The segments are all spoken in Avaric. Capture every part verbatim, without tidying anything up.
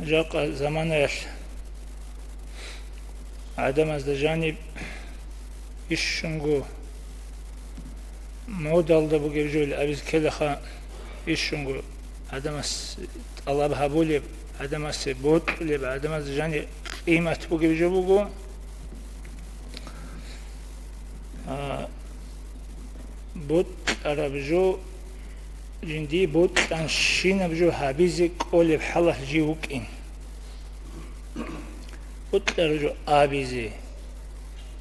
Жакъа заманаялъ гӀадамазда жаниб ишшунго модалда бугеб жо абизе ккелаха, ишшунго гӀадамас тӀалаб гьабулеб, гӀадамасе бокьулеб, гӀадамазда жаниб къимат бугеб жо буго. А, бокьараб жо, жиндие бокьанщинаб жо гьабизе кӀолеб хӀалалъ жив вукӀин. Бокьараб жо абизе,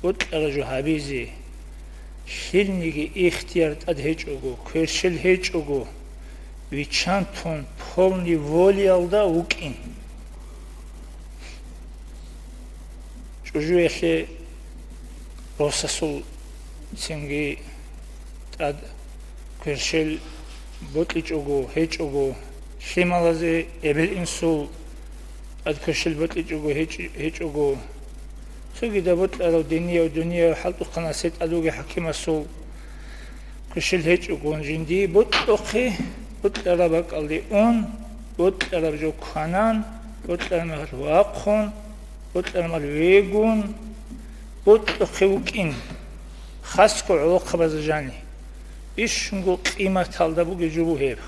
бокьараб жо гьабизе, лъилниги ихтияр тӀад гьечӀого, кверщел гьечӀого, виччан тун, полный волиялда вукӀин. ЧӀужуялъе росасул цинги тӀад кверщел бокьичӀого, гьечӀого, лъималазе эбел-инсул тӀад кверщел бокьичӀого, гьечӀ-, гьечӀого, цогидаб бокьарав динияв, дунияв хӀалтӀухъанасе тӀад вугев хӀакимасул кверщел гьечӀогун, жиндие бокьухъе, бокьараб бакӀалде ун, бокьараб жо кванан, бокьараб мехалъ вахъун, бокьараб мехалъ вегун, бокьухъе вукӀин, хасго гӀолохъабазда жаниб. Ишшунго къиматалда бугеб жо буго гьеб.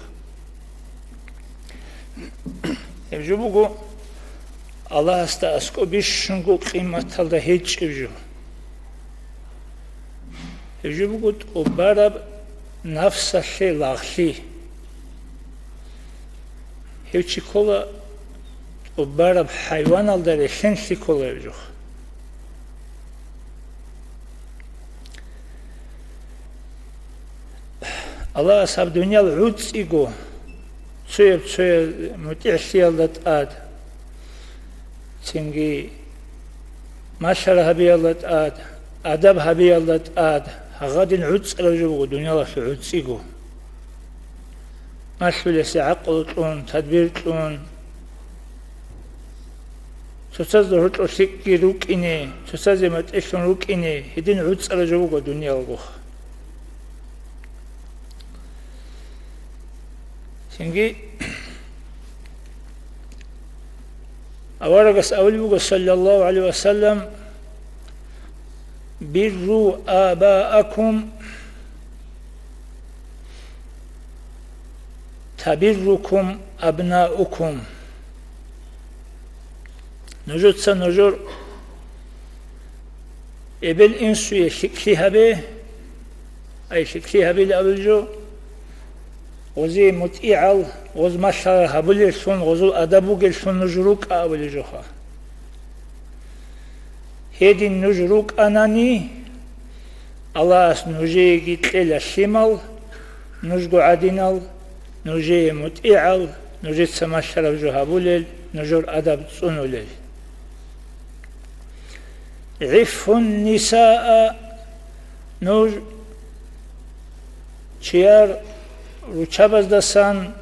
Гьеб жо буго Аллагьасда аскӀоб ишшунго къиматалда гьечӀеб жо. Гьеб жо буго тӀубараб нафсалъе лагълъи. Гьев чи ккола тӀубараб хӀайваналда релълъинлъи ккола гьеб жо. Аллагьас гьаб дуниял гӀуцӀиго, цояб-цоял мутӀигӀлъиялда тӀад, цинги малъара гьабиялда тӀад, адаб гьабиялда тӀад, гьагъадин гӀуцӀараб жо буго дуниялалъул гӀуцӀиго. Малъулесе гӀакълу кьун, тадбир кьун, цоцазда гьоркьор лъикӀги рукӀине, цоцазе матӀилъун рукӀине, гьедин гӀуцӀараб жо буго дуниялгоха. Цинги аварагас абулеб буго, саллаллагьу гӀалайгьи ва саллам: «Бирру абаакум, табиррукум абнаукум». Нужеца нужер эбел-инсуе лъикӀлъи гьабе, ай, лъикӀлъи гьабила абулеб жо, гъозие мутӀигӀал, гъоз малъа гьабулеллъун, гъозул адаб бугеллъун нуж рукӀа абулеб жоха. Гьедин нуж рукӀанани, Аллагьас нужееги кьела лъимал, нужго гӀадинал, нужее мутӀигӀал, нужеца малъараб жо гьабулел, нужер адаб цӀунулел. «ГӀиффун нисаа», нуж чияр руччабаздасан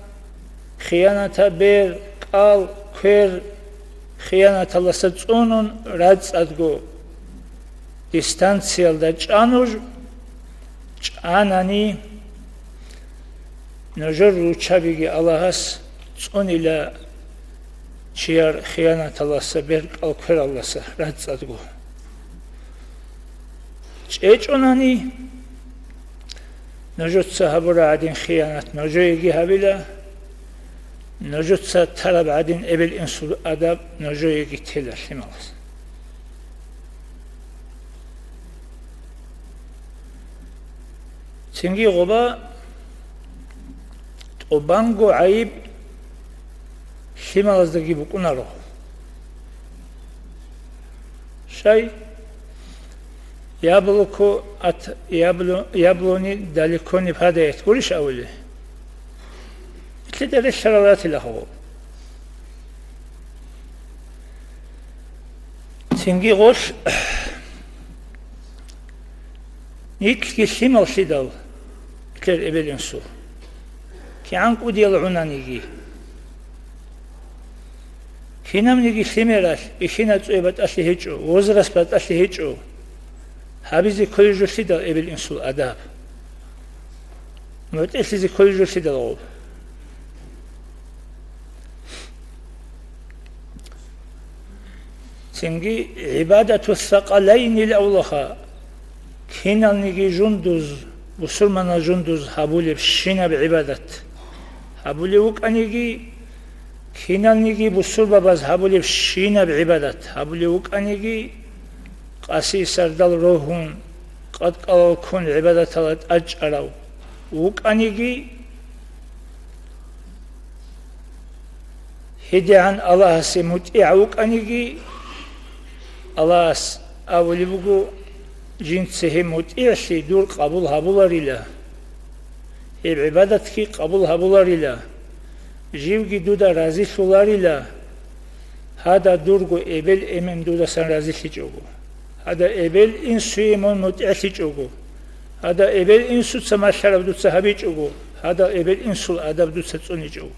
хиянатаб бер, кӀал, квер, хиянаталдаса цӀунун рацӀцӀадго дистанциялда чӀа нуж, чӀанани, нужер руччабиги Аллагьас цӀунила чияр хиянаталдаса, бер, кӀал, квералдаса рацӀцӀадго. ЧӀечӀунани, нужеца гьабураб гӀадин хиянат нужееги гьабила, нужеца тараб гӀадин эбел-инсул адаб нужееги тела лъималас. Цинги гъоба тӀубанго гӀайиб лъималаздаги букӀунаро. Щай? «Яблоко от ябло-, яблони далеко не падает», гурищ абулеб? Лъида релълъарал ратила гьав. Цинги гъолъ, нилъги лъимал лъидал, лъер эбел-инсул. КигӀан кӀудиял гӀунаниги. Кинабниги лъимералъ, бихьинацӀуе батӀалъи гьечӀо, возраст батӀалъи гьечӀо. Гьабизе кколеб жо лъидал эбел-инсул адаб. МутӀигӀлъизе кколеб жо лъидал гъоб. Цинги гӀибадату сакъалайнил авлаха, киналниги жундуз, бусурманал жундуз гьабулеб щинаб гӀибадат гьабулев вукӀаниги, киналниги бусурбабаз гьабулеб щинаб гӀибадат гьабулев вукӀаниги, къаси сардал рогьун, къадкъалал ккун гӀибадаталда тӀадчӀарав вукӀаниги, гьедигӀан Аллагьасе мутӀигӀав вукӀаниги, Аллагьас абулеб буго: «Жинца гьеб мутӀигӀлъи дур къабул гьабуларила, гьеб гӀибадатги къабул гьабуларила, живги дуда разилъуларила, гьадин дурго эбел-эмен дудасан разилъичӀого, гьадин эбел-инсуе мун мутӀигӀлъичӀого, гьадин эбел-инсуца малъараб дуца гьабичӀого, гьадин эбел-инсул адаб дуца цӀуничӀого».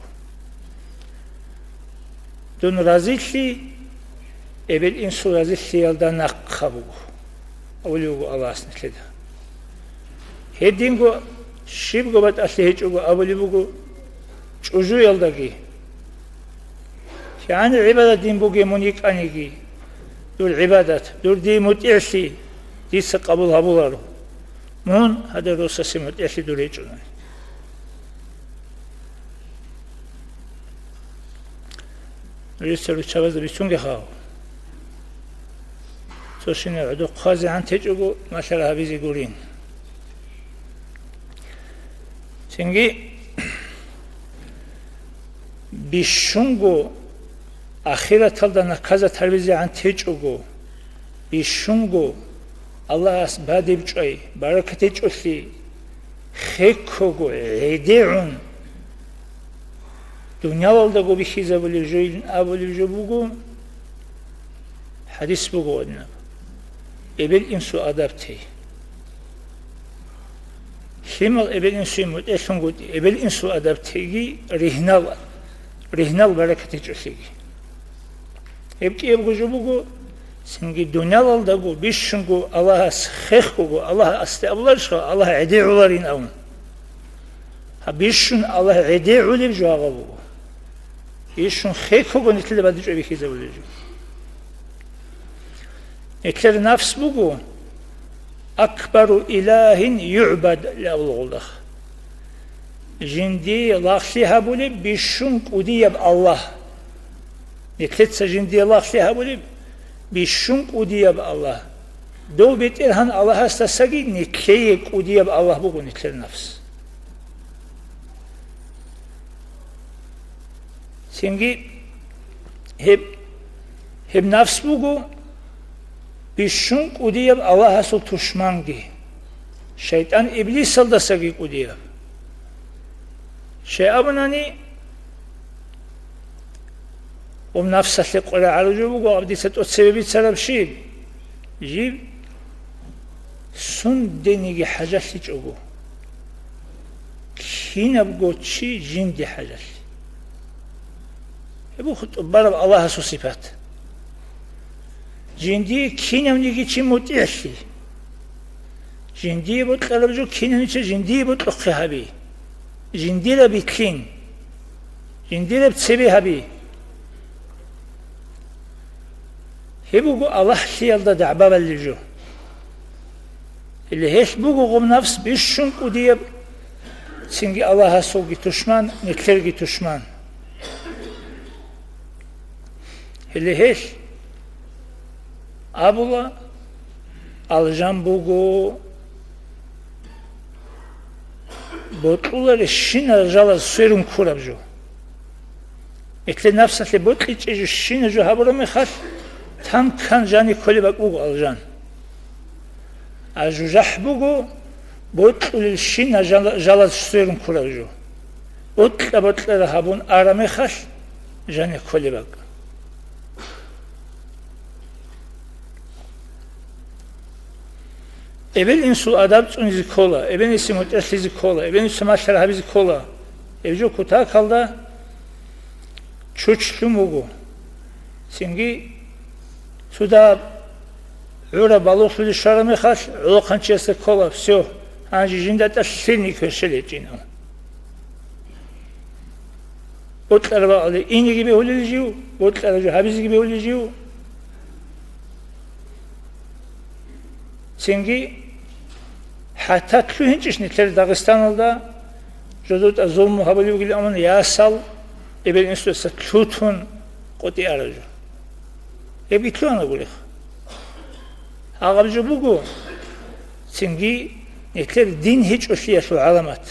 Дун разилъи эбел-инсул разилъиялда нахъа буго, абулеб буго Аллагьас нилъеда. Гьединго щибго батӀалъи гьечӀого абулеб буго чӀужуялдаги. КигӀан гӀибадат дин бугеб мун йикӀаниги, дур гӀибадат, дур дие мутӀигӀлъи дица къабул гьабуларо. Мун гьадин росасе мутӀигӀлъи дур гьечӀони. Нужеца руччабазда бицунге хал. Цо щинаб гӀодохъазегӀан течӀого малъараб гьабизе гурин. Цинги бищунго ахираталда наказат гьабизегӀан течӀого, бищунго Аллагьас бадиб чӀвай, баракат гьечӀолъи, хеккого гӀедегӀун дуниялалдаго бихьизабулеб жойилин абулеб жо буго, хӀадис буго гьадинаб: эбел-инсул адаб тей. Лъимал эбел-инсуе мутӀигӀлъунгутӀи, эбел-инсул адаб тейги ригьнал, ригьнал баракат гьечӀолъиги. Гьеб кӀиябго жо буго, цинги дуниялалдаго бищунго Аллагьас хехго, Аллагьасде абуларищха, Аллагь гӀедегӀуларин абун. Гьаб бищун Аллагь гӀедегӀулеб жо гьаб буго. Бищун хехго нилъеда бадиб чӀвай бихьизабулеб жо. Нилъер нафс буго, акбару илагьин югӀбад абулгъулдах. Жиндие лагълъи гьабулеб бищун кӀудияб Аллагь. Нилъеца жиндие лагълъи гьабулеб бищун кӀудияб Аллагь. Дов БетӀергьан Аллагьасдасаги нилъее кӀудияб Аллагь буго нилъер нафс. Цинги гьеб, гьеб нафс буго бищун кӀудияб Аллагьасул тушманги, шайтӀан Иблисалдасаги кӀудияб. Щай абунани, гьеб нафсалъе къваригӀараб жо буго, гьаб дица тӀоцебе бицараб щиб? Жиб сундениги хӀажалъичӀого, кинабго чи жинде хӀажалъи. Гьеб буго тӀубараб Аллагьасул сипат. Жиндие кинавниги чи мутӀигӀлъи. Жиндие бокьараб жо кинавнича жиндие бокьухъе гьаби. Жиндираб бикин. Жиндираб цебе гьаби. Гьеб буго Аллагьлъиялда дагӀба балеб жо. Гьеле гьелъ буго гъоб нафс бищун кӀудияб, цинги Аллагьасулги тушман, нилъерги тушман. Гьеле гьелъ абула, алжан буго бокьуларищинал жалаз сверун ккураб жо. Нилъер нафсалъе бокьичӀеб жо щинаб жо гьабураб мехалъ, тан-кан жани кколеб бакӀ буго алжан. А жужахӀ буго бокьулелщинал жала-, жалаз сверун ккураб жо. Бокьа-бокьара гьабун араб мехалъ, жани кколеб бакӀ. Эбел-инсул адаб цӀунизе ккола, эбел-инсуе мутӀигӀлъизе ккола, эбел-инсуца малъараб гьабизе ккола. Гьеб жо кутакалда чуч лъун буго. Цинги цо дагьаб гӀураб балугълъулеб щвараб мехалъ, гӀолохъанчиясда ккола, всё, гьанже жинда тӀад лъилни кверщел гьечӀин. Бокьараб бакӀалде инеги бегьулел жив, бокьараб жо гьабизеги бегьулел жив. Цинги хӀатта лъугьинчӀищ нилъер Дагъистаналда жодотӀа зулму гьабулеб бугилан ясал эбел-инсуца лъутун къотӀи араб жо. Гьебги лъугьана гурехъ. Гьагъаб жо буго цинги нилъер дин гьечӀолъиялъул гӀаламат.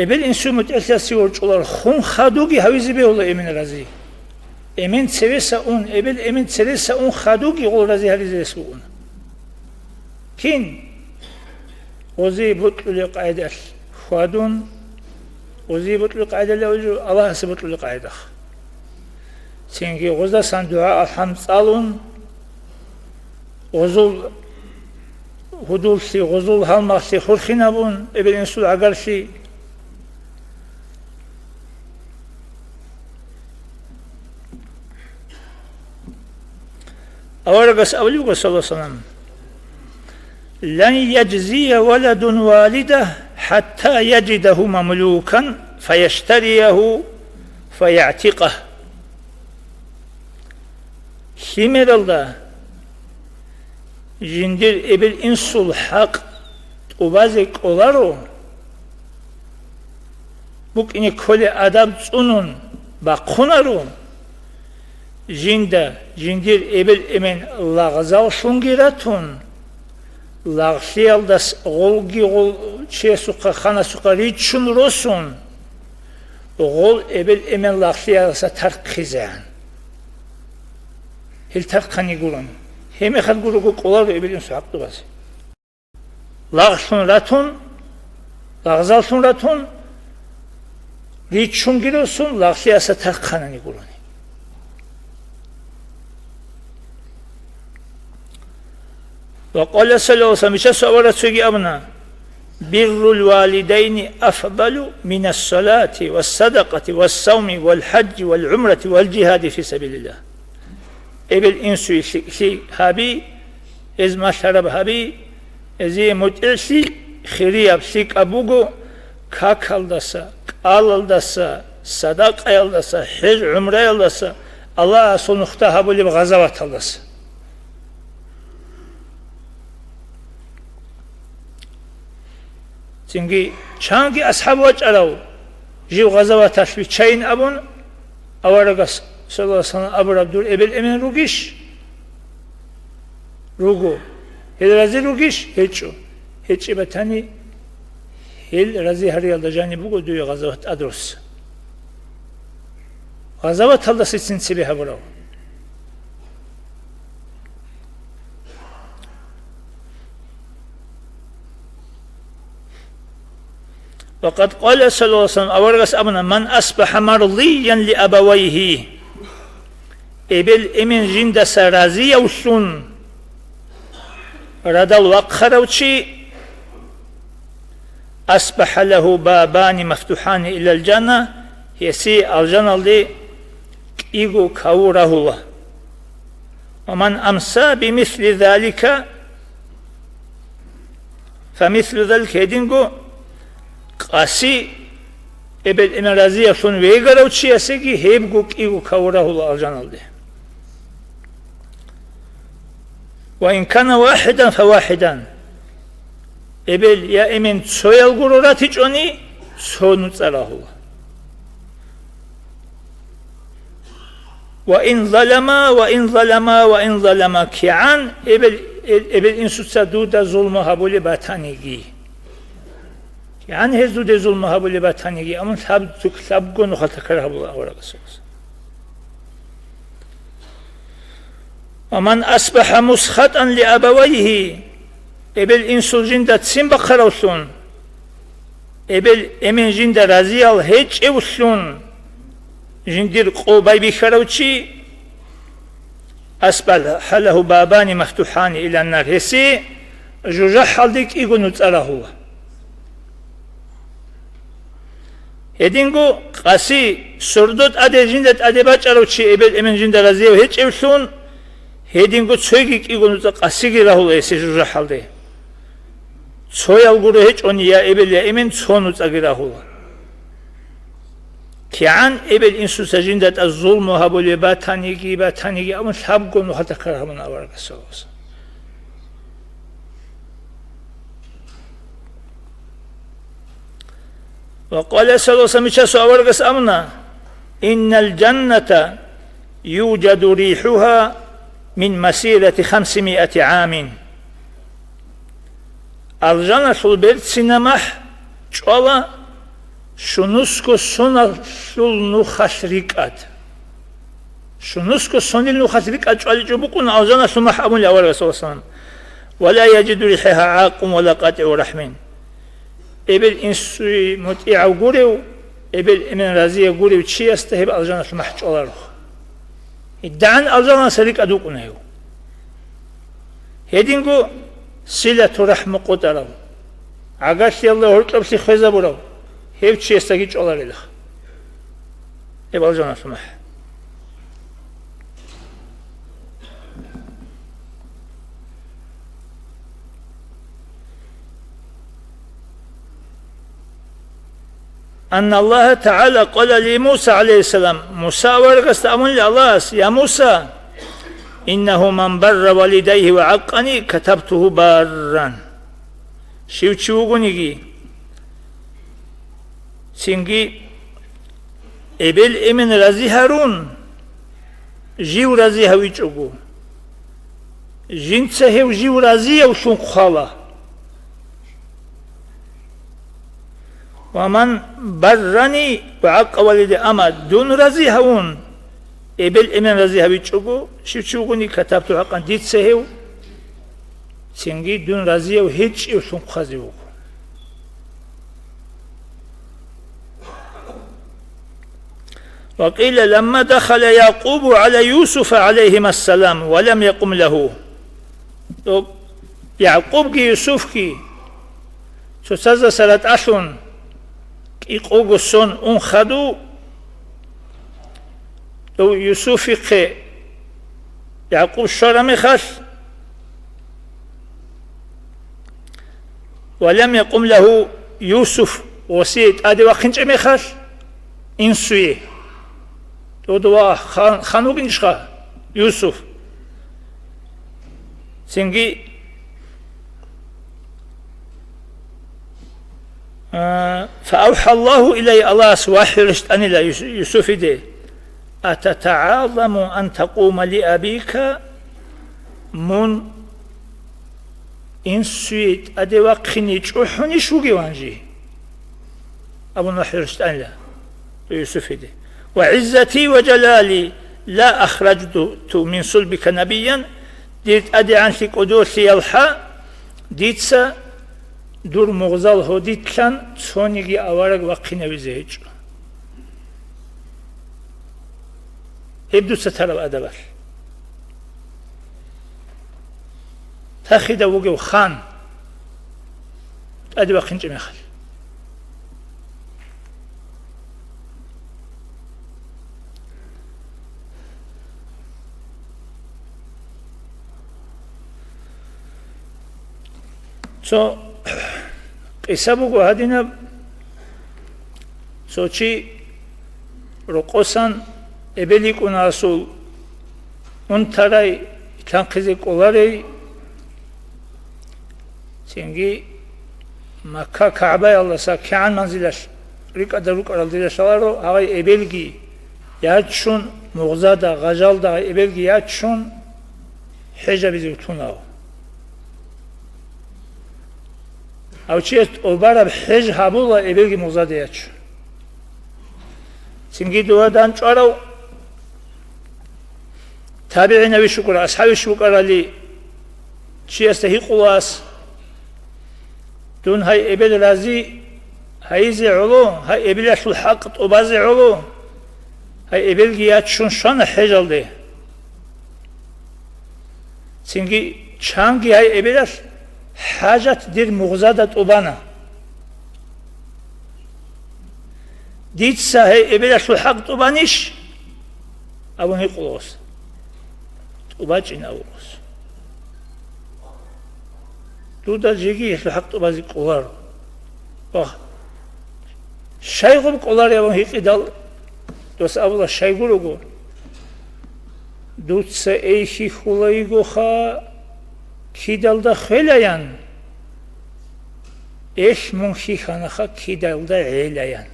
Эбел-инсул мутӀигӀлъиялъе ворчӀулар хун хадуги гьавизе бегьула эмен рази. Эмен цевеса ун, эбел эмен цереса ун хадуги гъол рази гьаризе рес букӀуна. Кин? Гъози бокьулеб къайдалъ хьвадун, гъози бокьулеб къайдалъ Аллагьасе бокьулеб къайдахъ. Цинги гъоздасан дугӀа-алхӀам цӀалун, гъозул гьудуллъи, гъозул гьалмагълъи хурхинабун, эбел-инсул гӀагарлъи. Аварагас абулеб буго, саллаллагьу гӀалайгьи ва саллам: «Лан яжзия валадун валидагьу хӀатта яжидагьу мамлукан фаяштариягьу фаягӀтикъагь». Лъимералда жиндир эбел-инсул хӀакъ тӀубазе кӀоларо, букӀине кколеб адаб цӀунун бахъунаро, жинда жиндир эбел-эмен лагъзаллъунги ратун, лагълъиялдаса гъолги гъол чиясухъа, ханасухъа риччун росун, гъол эбел-эмен лагълъиялдаса тархъизегӀан. Гьел тархъани гурони. Гьеб мехалъ гурого кӀоларо эбел-инсул хӀакъ тӀубазе. Лагълъун ратун, лагъзаллъун ратун, риччунги росун, лагълъиялдаса тархъанани гурони. Ва къала саллаллагьу гӀалайгьи ва саллам, ишасу авараг цоги абуна: «Биррул валидайни афдалу минас салати вас садакъати вас савми вал хӀажжи вал гӀумрати вал жигьади фи сабилиллагь». Эбел-инсуе лъикӀлъи гьаби, гьез малъараб гьаби, гьезие мутӀигӀлъи хирияб лъикӀаб буго какалдаса, кӀалалдаса, садакъаялдаса, хӀеж-гӀумраялдаса, Аллагьасул нухда гьабулеб гъазаваталдаса. Цинги чанги асхӀаб вачӀарав жив гъазаваталъ виччайин абун, аварагас, саллаллагьу гӀалайгьи ва саллам, абураб: «Дур эбел-эмен ругищ?» Руго. Гьел рази ругищ? ГьечӀо. ГьечӀеб батани, гьел рази гьариялда жаниб буго дуе гъазават тӀадрос. Гъазаваталдасацин цебе гьабурав. Ва къад къала саллаллагьу гӀалайгьи ва саллам, аварагас абуна: «Ман асбахӀа мардиян ли абавайгьи». Эбел-эмен жиндаса разиявлъун радал вахъарав чи, «АсбахӀа лагьу бабани мафтухӀани илал жанна», гьесие алжаналде кӀиго каву рагьула. «Ва ман амса бимисли залика, фамислу залика», гьединго къаси эбел-эмен разиявлъун вегарав чиясеги гьебго кӀиго каву рагьула алжаналде. «Ва ин кана вахӀидан фавахӀидан». Эбел я эмен цоял гуро ратичӀони, цо нуцӀа рагьула. «Ва ин залама, ва ин залама, ва ин залама», кигӀан эбел, эбел-инсуца дуда зулму гьабулеб батаниги. КигӀан гьез дуда зулму гьабулеб батаниги, амма лъаб-, лъабго нухалъ такрар гьабула аварагас. «Ва ман асбахӀа мусхатӀан ли абавайгьи», эбел-инсул жинда ццин бахъаравлъун, эбел-эмен жинда разиял гьечӀевлъун, жиндир къо байбихьарав чи, «асбахӀа лагьу бабани мафтухӀани илан нар», гьесие жужахӀалде кӀиго нуцӀа рагьула. Гьединго къаси сордо тӀаде жинда тӀаде бачӀарав чи эбел-эмен жинда разияв гьечӀевлъун, гьединго цойги кӀиго нуцӀа къасиги рагьула гьесие жужахӀалде. Цоял гуро гьечӀони я эбел, я эмен цо нуцӀаги рагьула. КигӀан эбел-инсуца жинда тӀад зулму гьабулеб батаниги, батаниги абун, лъабго нухалъ тӀад ккараб гьабуна аварагас, саллаллагьу гӀалайгьи ва саллам. Ва къала саллаллагьу гӀалайгьи ва саллам, мичасул аварагас абуна: «Иннал жанната южаду рихӀугьа мин масирати хамсимиати гӀамин». Алжаналъул берцинаб махӀ чӀвала щунусго соналъул нухалъ рикӀкӀад. Щунусго сонил нухалъ рикӀкӀад чӀваличӀо букӀуна алжаналъул махӀ абуни аварагас, саллаллагьу гӀалайгьи ва саллам. «Ва ла яжиду рихӀагьа гӀакъун ва ла къатӀигӀу рахӀмин». Эбел-инсуе мутӀигӀав гурев, эбел-эмен разияб гурев чиясда гьеб алжаналъул махӀ чӀваларо. ДагӀан алжаналъа рикӀкӀад вукӀуна гьев. Гьединго силату рахӀму къотӀарав, гӀагарлъиялда гьоркьоблъи хвезабурав, гьев чиясдаги чӀваларила гьеб алжаналъул махӀ. Анна Аллагьа ТагӀала къала ли Муса гӀалайгьиссалам, Муса аварагасда абунила Аллагьас: «Я Муса, иннагьу ман барра валидайгьи ва гӀакъани, катабтугьу барран». Щив чи вугониги, цинги эбел-эмен рази гьарун, жив рази гьавичӀого, жинца гьев жив разиявлъун хъвала. «Ва ман баррани ва гӀакъа валиди», амма дун рази гьавун, эбел-эмен рази гьавичӀого, щив чи вугони, катабту гӀакъан, дица гьев цинги дун разияв гьечӀевлъун хъвазе вуго. Ва къила, ламма дахала Якъубу гӀала Юсуфа гӀалайгьимассалам ва лам якъум лагьу. Доб Якъубги Юсуфги цоцаздаса ратӀалъун кӀикъого сон ун хадув, дов Юсуфихъе Якъуб щвараб мехалъ, ва лам якъум лагьу Юсуф, гъосие тӀаде вахъинчӀеб мехалъ, инсуе. Дуда ва хан, хан вугинчӀха Юсуф. Цинги, а, фаавхӀа Аллагьу илайгьи, Аллагьас вахӀю рещтӀанила Юс-, Юсуфиде: «АтатагӀазаму ан такъума ли абика?» Мун инсуе тӀаде вахъине чӀухӀунищ вугеван жи? Абун вахӀю рещтӀанила Юсуфиде: «Ва гӀиззати ва жалали ла ахраджту мин сулбика набиян», дир тӀадегӀанлъи кӀодолъиялха дица дур мугъзал гьодилъан цониги авараг вахъинавизе гьечӀо. Гьеб дуца тараб адабалъ. Тахида вугев хан тӀаде вахъинчӀеб мехалъ. Цо къиса буго гьадинаб: цо чи рокъосан эбел йикӀуна асул унтарай, лъанхъизе кӀоларей, цинги Макка КагӀбаялдаса кигӀан манзилалъ рикӀкӀада рукӀарал дида лъаларо, гьагъай эбелги ячун, мугъзада, гъажалда гьай эбелги ячун, хӀежабизе вутлъунав. Гьав чияс тӀубараб хӀеж гьабула эбелги мугъзада ячун. Цинги дова данчӀварав табигӀинавищ вукӀарав, асхӀабищ вукӀарали, чиясда гьикъула ас: «Дун гьай эбел рази гьайизе гӀоло, гьай эбелалъул хӀакъ тӀубазе гӀоло, гьай эбелги ячун щвана хӀежалде. Цинги чанги гьай эбелалъ хӀажат дир мугъзада тӀубана. Дица гьей эбелалъул хӀакъ тӀубанищ?» абун гьикъула гъос. ТӀубачӀин абун гъос. Дуда жеги гьелъул хӀакъ тӀубазе кӀоларо. Вагь, щайгъуб кӀолареб абун гьикъидал, Дос абула: «Щайгурого, дуца эй хьихьула йигоха, кидалда хвелаян, элъ мун хьихьанаха, кидалда гӀелаян».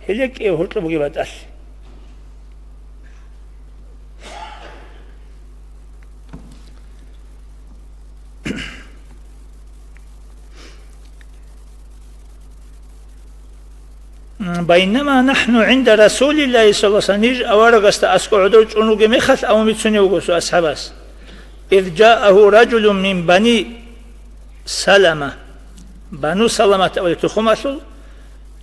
Гьеле кӀев гьоркьоб бугеб батӀалъи. «Байнама нахну гӀинда Расулиллагьи саллаллагьу гӀалайгьи ва саллам», ниж аварагасда аскӀов гӀодор чӀун вугеб мехалъ, абун бицунев вуго цо асхӀабас: «Из жаагьу ражулун мин бани Салама». Бану Саламат абулеб тухумалъул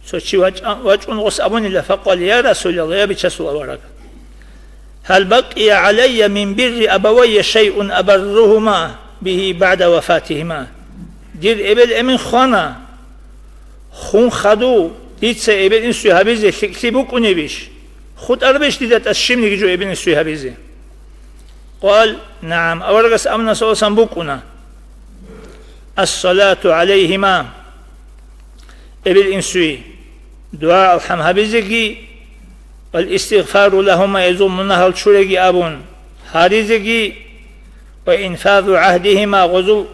цо чи вачӀа-, вачӀун гъос абунила, факъала: «Я Расулаллагь, я Бичасул авараг, гьал бакъия гӀалайя мин бирри абавайя шайъун абаррухума бигьи баъда вафатихима?» Дир эбел-эмен хвана, хун хадув, дица эбел-инсуе гьабизе лъикӀлъи букӀунебищ? ХутӀарабищ дида тӀад щибниги жо эбел-инсуе гьабизе? Къала: «НагӀам», аварагас абуна, саллаллагьу гӀалайгьи ва саллам, букӀуна. «Ассалату гӀалайгьима», эбел-инсуе дугӀа-алхӀам гьабизеги, «вал истигъфару лагьума», гьезул мунагьал чуреги абун гьаризеги, «ва инфазу гӀагьдигьима», гъозул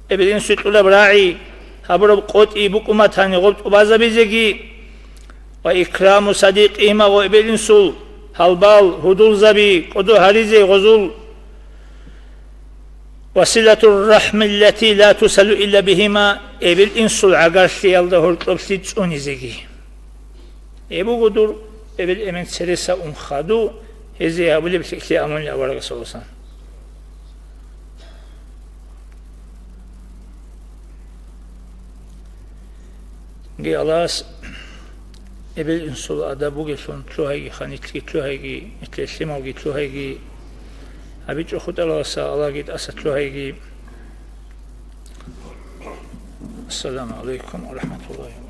эбел-инсуе кьураб рагӀи, гьабураб къотӀи букӀуматани гъоб тӀубазабизеги, «ва икраму садикъигьима», гъо эбел-инсул гьалбал, гьудулзаби, кӀодо гьаризе гъозул, «ва силатур рахӀмиллати ла тусалу илла бигьима», эбел-инсул гӀагарлъиялда гьоркьоблъи цӀунизеги. Гьеб буго дур эбел-эмен цереса ун хадув, гьезие гьабулеб лъикӀлъи амунила аварагас, саллаллагьу гӀалайгьи ва саллам. Аллагьас эбел-инсул адаб бугелъун лъугьайги, ханилъги лъугьайги, лъималги лъугьайги, гьабичӀо хутӀаралдаса Аллагьги тӀаса лъугьайги. Ассаламу гӀалайкум ва рахӀматуллагьи ва